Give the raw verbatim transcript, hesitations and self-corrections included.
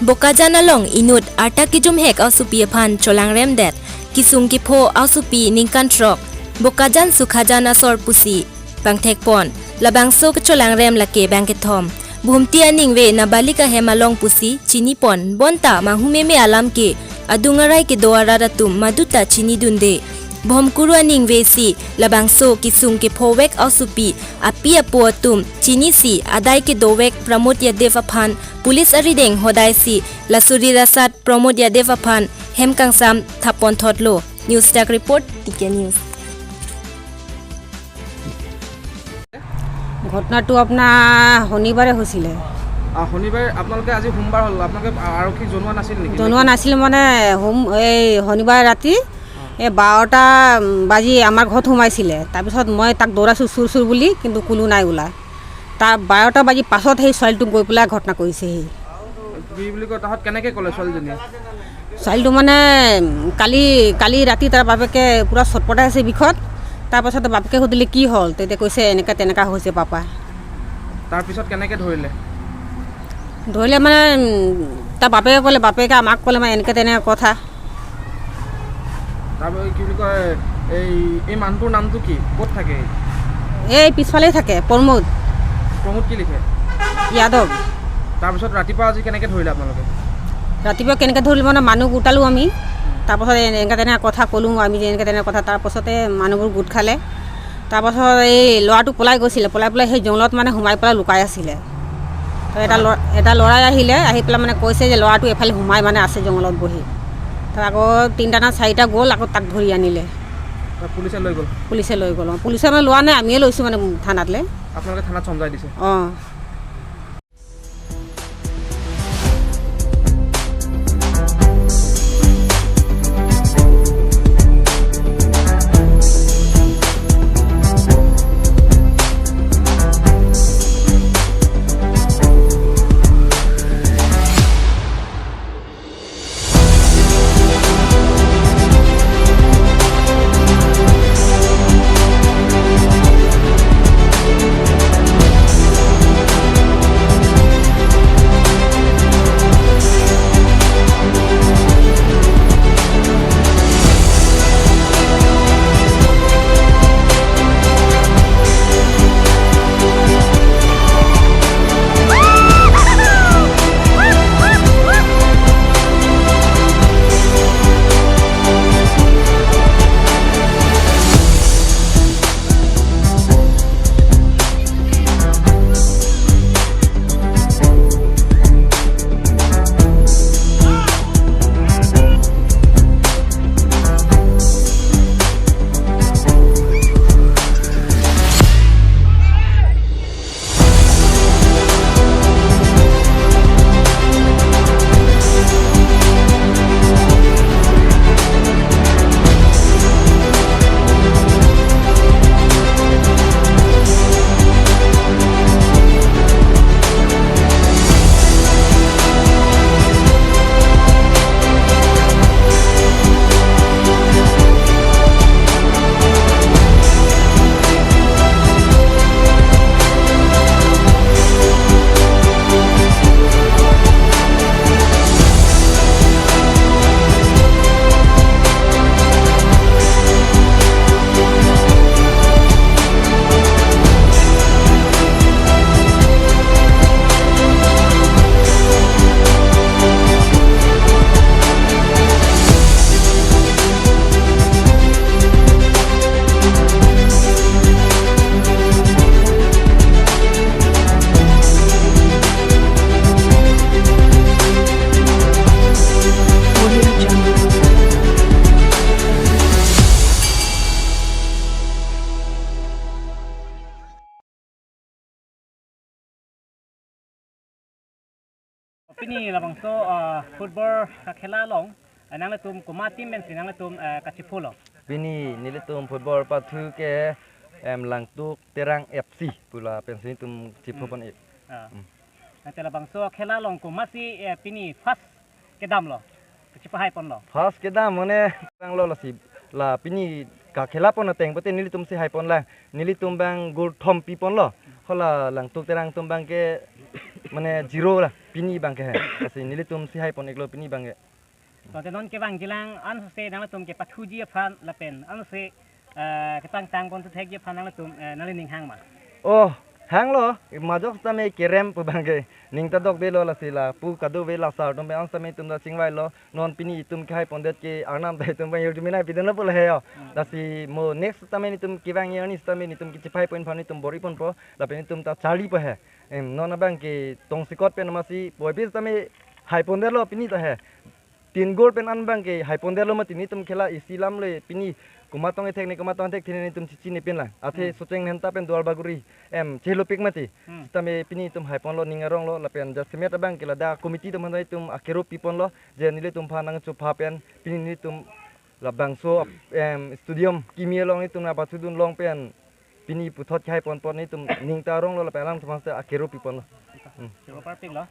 Bokajan along inut arta kejumhek aosopi aphan cholangremdet kesung kepho aosopi ningkan throk Bokajan Sukhajan asor pusi pangthekpon. Labangso kecholangrem lake bangkethom Bhumti aningve Nabalik ahem along pusi chinipon, bonta manghumeme alam ke adung arai kedo arat atum maduta chinidunde. Bhomkuru aningve si labangso kesung kephovek aosopi api apo atum chinisi adai kedovek Pramod Yadav aphan police arideng hodai si laso ri rasat Pramod Yadav aphan hem kangsam thaponthotlo. News Desk Report, T K News. ঘটনাটো আপোনাৰ শনিবাৰে হৈছিলে। আ, শনিবাৰে আপোনালোকে, আজি সোমবাৰ হ'ল, আপোনালোকে আৰক্ষীক জনোৱা নাছিল নেকি? জনোৱা নাছিল মানে, সোম-, এই শনিবাৰে ৰাতি এই বাৰটা বাজি আমাৰ ঘৰত সোমাইছিলে। তাৰপিছত মই তাক দৌৰাইছোঁ চুৰ চুৰ বুলি, কিন্তু কোনো নাই ওলা। তাৰ বাৰটা বাজি পাছত সেই ছোৱালীটোক গৈ পেলাই ঘটনা কৰিছেহি। কি বুলি কয়, তাহাঁত কেনেকে ক'লে ছোৱালীজনীয়ে? ছোৱালীটো মানে, উম, কালি, কালি ৰাতি তাৰ বাপেকে পুৰা চটপটাই আছে বিষত। তাৰপাছত বাপেকে সুধিলে, "কি হ'ল?" তেতিয়া কৈছে, "এনেকা তেনেকা হৈছে পাপা।" তাৰপিছত কেনেকে ধৰিলে? ধৰিলে মানে, উম, তাৰ বাপেকে ক'লে, বাপেকে আমাক ক'লে মানে, "এনেকে তেনেকে কথা।" তাৰপৰা কি বুলি কয়, এই, এই মানুহটোৰ নামটো কি? ক'ত থাকে? এই পিছফালে থাকে, প্ৰমোদ। প্ৰমোদ কি লিখে? যাদৱ। তাৰপিছত ৰাতিপুৱা আজি কেনেকে ধৰিলে আপোনালোকে? ৰাতিপুৱা কেনেকে ধৰিলে মানে, মানুহ গোটালো আমি। তাৰপাছত এনেকে তেনেকে কথা ক'লো আমি যে এনেকে তেনেকে কথা, তাৰপাছতে মানুহবোৰ গোট খালে। তাৰপাছত এই ল'ৰাটো পলাই গৈছিলে, পলাই পেলাই সেই জংঘলত মানে সোমাই পেলাই লুকাই আছিলে। তো এটা ল'ৰা, এটা ল'ৰাই আহিলে, আহি পেলাই মানে কৈছে যে ল'ৰাটো এফালে সোমাই মানে আছে জংঘলত বহি। তো আকৌ তিনিটা না চাৰিটা গ'ল, আকৌ তাক ধৰি আনিলে। তো পুলিচে লৈ গ'ল? পুলিচে লৈ গ'ল, অ। পুলিচে মানে লোৱা নাই, আমিয়ে লৈছোঁ মানে থানাতলৈ। আপোনালোকে থানাত চমজাই দিছে? অ। Pini labangso, ah, football khela along, ah, nanglitum komat team pensi nanglitum, eh, kachiphulo? Pini nelitum football pathu ke, em, Langtuk Terang F C pu la pensi nelitum chiphu Hmm. pon ik. Ah. Hmm. Ante labangso khela along komatsi, eh, pini first kedamlo, kachipahaiponlo? First kedam mane tanglo lasi la pini kakhela pon ateng pute nelitumsi haiponlang, nelitum bang goal thom piponlo. Hala Langtuk Terang atum bang ke mane zero la pini abangke he. Lasi nelitum si haipon-iklo pini abangke. Tangte non kevangjilang ansose nanglitum kepathuji aphan lapen ansose, eh, ketangtang pon thuthekji aphan nanglitum, eh, nangli ning hang ma? Oh, hanglo, majok sitame kerem pu abangke ning ta dokdelo, lasi lapu kadokave lasar atum pen ansose itum ta chingvailo. Non pini itum kehaipondet ke Arnam ta itum pen yurjuminai pidunlo pulo he yo. Hmm. Lasi mo next sitame itum kevang arni sitame itum kechipaipon aphan itum bor-iponpo, lapen itum ta charlipo he. Em, non abangke tongsekot pen amatsi puvoiphit sitame haipondetlo pini ta he. Tin goal pen an abangke haipondetlo mati, nelitum khela isi alam le pini komat tong ethek ne komat tong ethek thene nelitum chechinine pinlang. Athe Hmm. Socheng Dhenta pen Duarbagori, em, chelopik mati. Hmm. Sitame pini itum haiponlo, ning aronglo, lapen jasemet abangke ladak committee atum aphan itum akero piponlo, je nelitum aphan nangchopha pen pini nelitum labangso, em, stadium kimi along itum nangpathudun long pen pini puthot kehaiponpon itum ning ta aronglo lapen alanglitum aphan si akero piponlo. Hmm. Super pik lo.